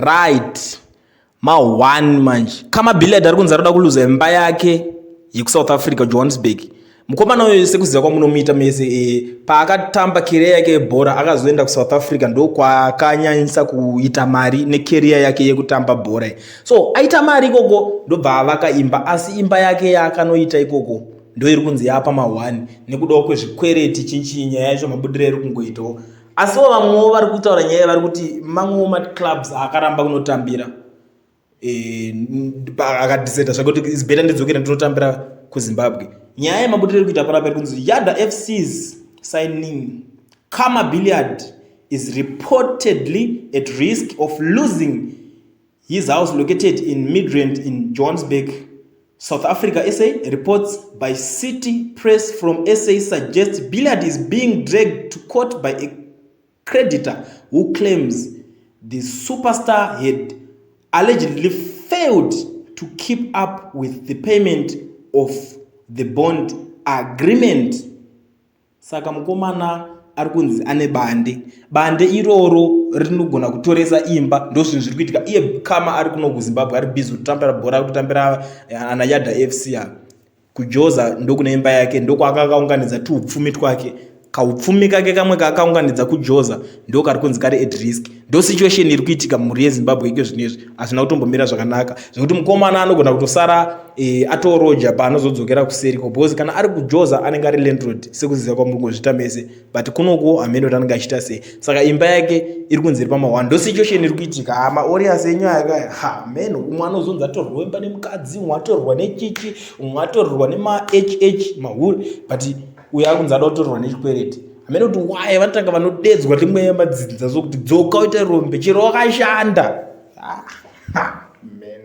Right ma one manje. Khama Billiard ari kunzi arikuda kuluza imba yake yekuSouth Africa Johannesburg. Mukomana uyu sekuziva kwamunomuita mese e, paakatamba career yake yebhora akazoenda kuSouth Africa ndokwaakanyanyisa kuita mari necareer yake yekutamba bhora. So aita mari ikoko ndobva avaka imba asi imba yake yaakanoita ikoko ndoiri kunzi yapa ma one nekudawo kwezvikwereti chinchii nyaya yacho mabudiro iri kungoitawo. Asiwo vamwewo vari kutaura nyaya vari kuti mamwewo maclubs aakaramba kunotambira eh, akadecida zvake kuti is better ndidzokere ndinotambira kuZimbabwe. Nyaya yemabudiro iri kuita panapa iri kunzi Yada FC's signing Khama Billiard is reportedly at risk of losing his house located in Midrand in Johannesburg, South Africa. SA reports by City Press from SA suggests Billiard is being dragged to court by a creditor who claims the superstar had allegedly failed to keep up with the payment of the bond agreement. Saka mukomana ari kunzi ane bande. Bande iroro rinogona kutoresa imba. Ndozvinhu zviri kuitika. Iye Khama ari kuno kuZimbabwe ari busy kutambira bhora, ari kutambira ana Yada FC ava. KuJoza ndokune imba yake, ndokwaakakaunganidza tuupfumi twake. Kaupfumi kake kamwe kaakaunganidza kuJoza ndokari kunzi kari at risk. Ndo situation iri kuitika mhuri yeZimbabwe ike zvinezvi. Hazvina kutombomira zvakanaka zvekuti mukomana anogona kutosara e, atoroja paanozodzokera kuseri ko because kana ari kuJoza anenge ari landlord sekuziva kwamungozviita mese, but kunoko hameno kuti anenge achiita sei. Saka imba yake iri kunzi iri pama1. Ndo situation iri kuitika. Ha, maorias enyu aya ha meno umwe anozonzi atorwa imba nemukadzi, umwe atorwa nechichi, umwe atorwa nemahh mahure, but uyo ari kunzi ada kutorwa nechikwereti. Hameno kuti why vanotanga vanodedzwa rimwe madzinza sokuti dzoka uite rombe chero wakashanda. Ah, ha, meno.